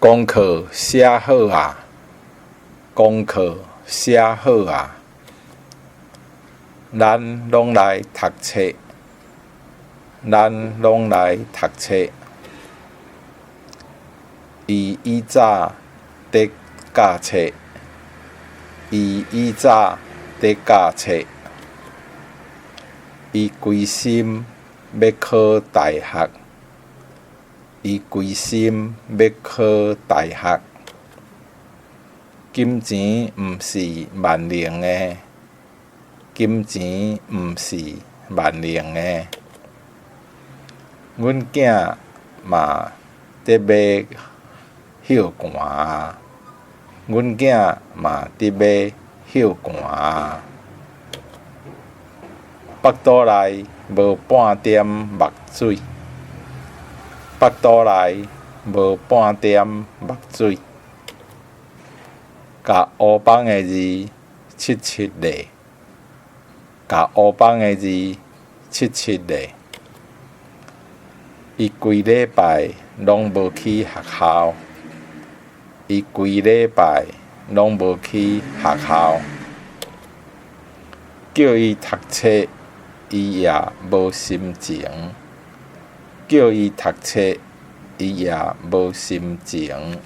功課寫好矣，功課寫好矣。咱攏來讀冊，咱攏來讀冊。伊以早佇教冊，伊以早佇教冊。伊規心欲考大學，伊規心欲考大學。金錢毋是萬能的，金錢毋是萬能的。阮囝嘛佇欲歇寒矣，阮囝嘛佇欲歇寒矣。腹肚內無半點目水，腹肚內無半點目水。共烏枋的字七七咧，共烏枋的字七七咧。伊規禮拜攏無去學校，伊規禮拜攏無去學校。叫伊讀冊，伊也無心情；叫伊讀冊，伊也無心情。